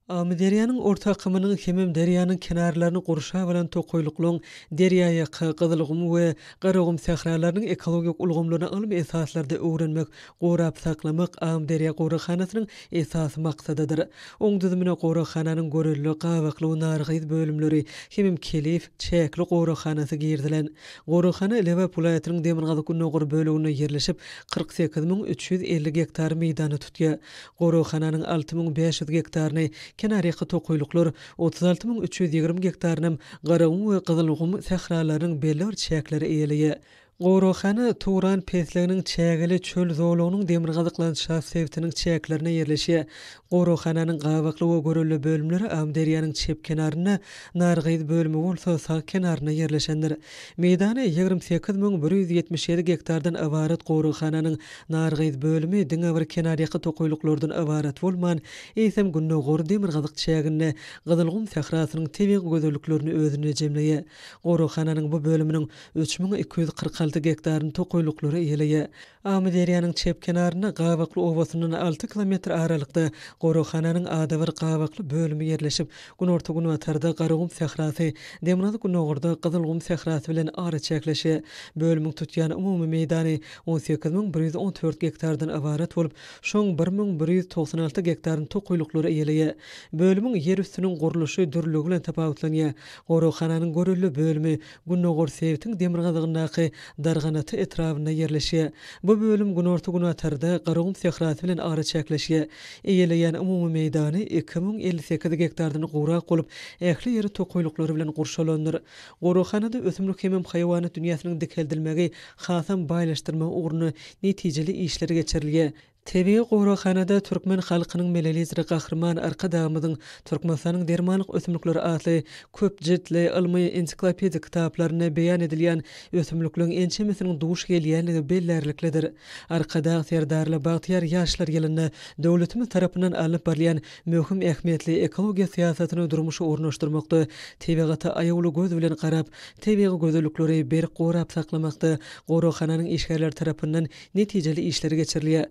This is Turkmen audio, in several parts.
Amyderýanyň orta akymynyň hemem derýanyň kenarlaryny gurşap alan tokaýlyklaryň derýaýaka, Gyzylgum we Garagum sähralarynyň ekologik ulgamlaryny ylmy esaslarda öwrenmek, gorap saklamak Amyderýa goraghanasynyň esasy maksadydyr. Oň düzümine goraghananyň Görelde, Gabakly we Nargyz bölümleri hemem Kelif, Çäkli goraghanasy girizilen. Goraghana Lebap welaýatynyň demirgazyk-gündogar böleginde ýerleşip, 48 350 gektar meýdany tutýar. Goraghananyň 6500 gektaryny kenarýaka tokaýlyklar, 36 320 gektarynam Garagum we Gyzylgum sähralarynyň belli bir çäkleri eýeleýär. Goraghana Turan pesliginiň çägeli çöl zolagynyň demirgazyk landşaft sebitiniň çäklerinde ýerleşýär. Goraghananyň Gabakly we Görelde bölümleri Amyderýanyň çep kenarynda, Nargyz bölümi bolsa sag kenarynda ýerleşendir. Meýdany 28 177 gektardan ybarat goraghananyň Nargyz bölümi diňe bir kenarýaka tokaýlyklardan ybarat bolman, eýsem gündogar-demirgazyk çäginde Gyzylgum sährasynyň tebigy gözelliklerini özünde jemleýär. Goraghananyň bu bölüminiň 3246 gektaryny tokaýlyklary eýeleýär. Amyderýanyň çep kenarynda Gabakly obasyndan alty kilometr aralykda goraghananyň adybir Gabakly bölümi ýerleşip, günorta-günbatarda Garagum sährasy, demirgazyk-gündogarda Gyzylgum sährasy bilen araçäkleşýär. Bölümiň tutýan umumy meýdany 18114 gektardan ybarat bolup, şoň 1196 gektaryny tokaýlyklar eýeleýär. Bölümiň ýer üstüniň gurluşy dürlüligi bilen tapawutlanýar. Goraghananyň Görelde bölümi Gündogar sebitiň demirgazygyndaky Darganata etrabynda ýerleşýär. Bu bölüm günorta-günatarda Garagum sährasy bilen araçäkleşýär. Eýeleýän umumy meýdany 2058 gektardan gowrak bolup, ähli ýeri tokaýlyklary bilen gurşalandyr. Goraghanada ösümlik hemem haýwanat dünýäsiniň dikeldilmegi, hasam baýlaşdyrmagy ugrunda netijeli işler geçirilýär. Tebigy goraghanada türkmen halkynyň Milli Lideri Gahryman Arkadagymyzyň Türkmenistanyň dermanlyk ösümlikleri atly köp jiltli ylmy ensiklopedik kitaplarynda beýan edilýän ösümlikleriň ençemesiniň duş gelýändigi bellärliklidir. Arkadag Serdarly bagtyýar ýaşlar ýylynda döwletimiz tarapyndan alnyp barylýan möhüm ähmiýetli ekologiýa syýasatyny durmuşa ornaşdyrmakda, tebigata aýawly göz bilen garap, tebigy gözellikleri berk gorap saklamakda goraghananyň işgärleri tarapyndan netijeli işler geçirilýär.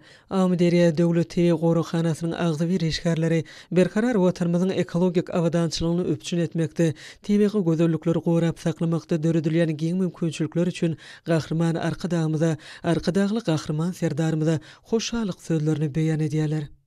Amyderýa döwlet tebigy goraghanasynyň agzybir işgärleri berkarar Watanymyzyň ekologik abadançylygyny üpjün etmekde, tebigy gözellikleri gorap saklamakda döredilýän giň mümkinçilikler üçin Gahryman Arkadagymyza, Arkadagly Gahryman Serdarymyza hoşallyk sözlerini beýan edýärler.